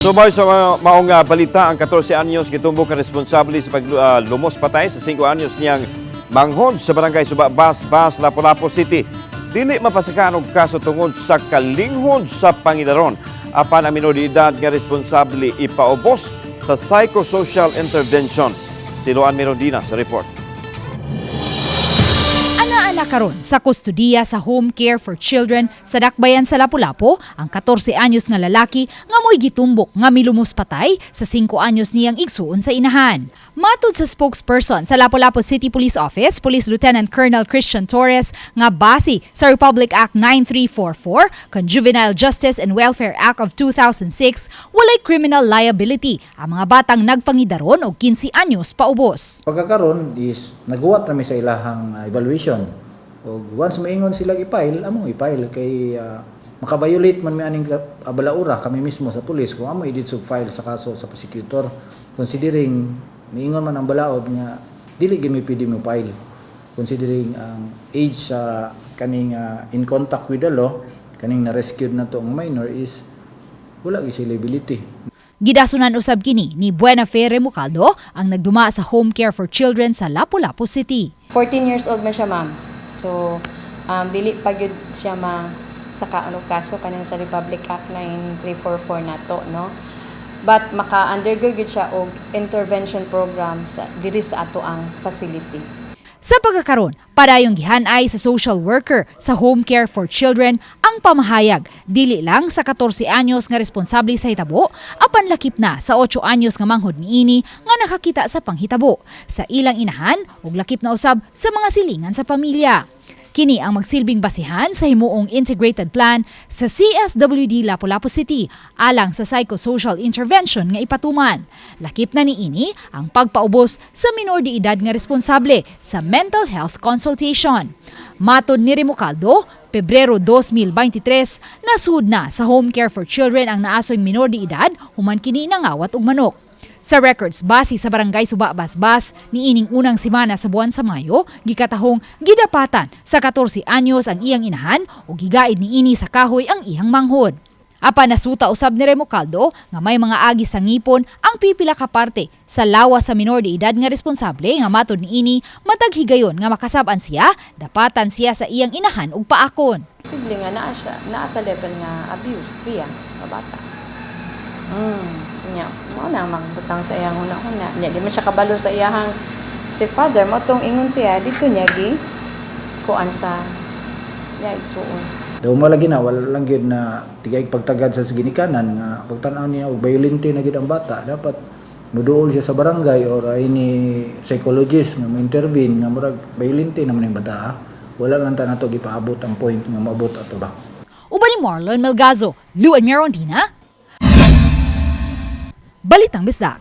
Subay sa maong balita, ang 14 anyos gitumbok ka responsable sa paglumos patay sa 5 anyos niyang manghod sa barangay Suba Bas, Bas, Lapu-Lapu City. Dili mapasakaan og kaso tungod sa kalinghod sa pangidaron. Apan ang minor de edad nga responsable ipaubos sa psychosocial intervention. Si Luan Mirondina sa report. Ana-ana karon sa kustudiya sa Home Care for Children sa Dakbayan sa Lapu-Lapu ang 14 anyos nga lalaki nga mo'y gitumbok nga milumos patay sa 5 anyos niyang igsuon sa inahan. Matud sa spokesperson sa Lapu-Lapu City Police Office, Police Lieutenant Colonel Christian Torres, nga base sa Republic Act 9344, kan Juvenile Justice and Welfare Act of 2006, walay criminal liability ang mga batang nagpangidaron og 15 anyos paubos. Pagkakaron is naguwat rami sa ilahang evaluation. Og once maingon sila i-file, among i-file kay makabayolate man mi aning balaura kami mismo sa pulis kung amo i file sa kaso sa prosecutor, considering niingon man ang balaod nga dili gyud mi pwede mo file considering ang age sa kaning in contact with the law, kaning na rescued na to ang minor, is wala gyud siya liability. Gidasunan usab kini ni Buena Fe Remucaldo, ang nagduma sa Home Care for Children sa Lapu-Lapu City. 14 years old man siya, ma'am. So, dili pa gyud siya ma sa ano kaso kaning sa Republic Act 9344 nato, no? But maka-undergo gyud siya og intervention program sa diri sa ato ang facility. Sa pagkakaron, padayong gihanay sa social worker sa Home Care for Children ang pamahayag dili lang sa 14 anyos nga responsable sa hitabo, apan lakip na sa 8 anyos nga manghod niini nga nakakita sa panghitabo, sa ilang inahan ug lakip na usab sa mga silingan sa pamilya. Kini ang magsilbing basihan sa himuong integrated plan sa CSWD Lapu-Lapu City alang sa psychosocial intervention nga ipatuman. Lakip na niini ang pagpaubos sa minor de edad nga responsable sa mental health consultation. Matod ni Remucaldo, Pebrero 2023, nasud na sa Home Care for Children ang naasoy minor de edad human kini nangawat og manok. Sa records base sa barangay Suba Basbas, niining unang semana sa buwan sa Mayo, gikatahong gidapatan sa 14 anyos ang iyang inahan ug gigaid niini sa kahoy ang iyang manghod. Apan nasuta usab ni Remucaldo nga may mga agi sa ngipon ang pipila ka parte sa lawas sa minor de edad nga responsable nga matod niini matag higayon nga makasab-an siya, dapatan siya sa iyang inahan ug paakon. Posible nga naa siya, naa sa level nga abused siya, nga bata. Nya, mao na magbutang sa iyang huna-huna. Nya di man siya kabalo sa iyahang si father mo tong ingon siya dito niya gi kuan sa niya igsuon. Daw mo lagi na wala lang gyud na tigay pagtagad sa ginikanan nga pagtan-aw niya og violente na gyud ang bata, dapat muduol siya sa barangay or any psychologist nga mo-intervene nga murag violente naman yung bata, ah. Wala lang ta nato gipaabot ang point nga moabot ato ba. Uban ni Marlon Melgazo, Luan Mirondina, Balitang Bisdak.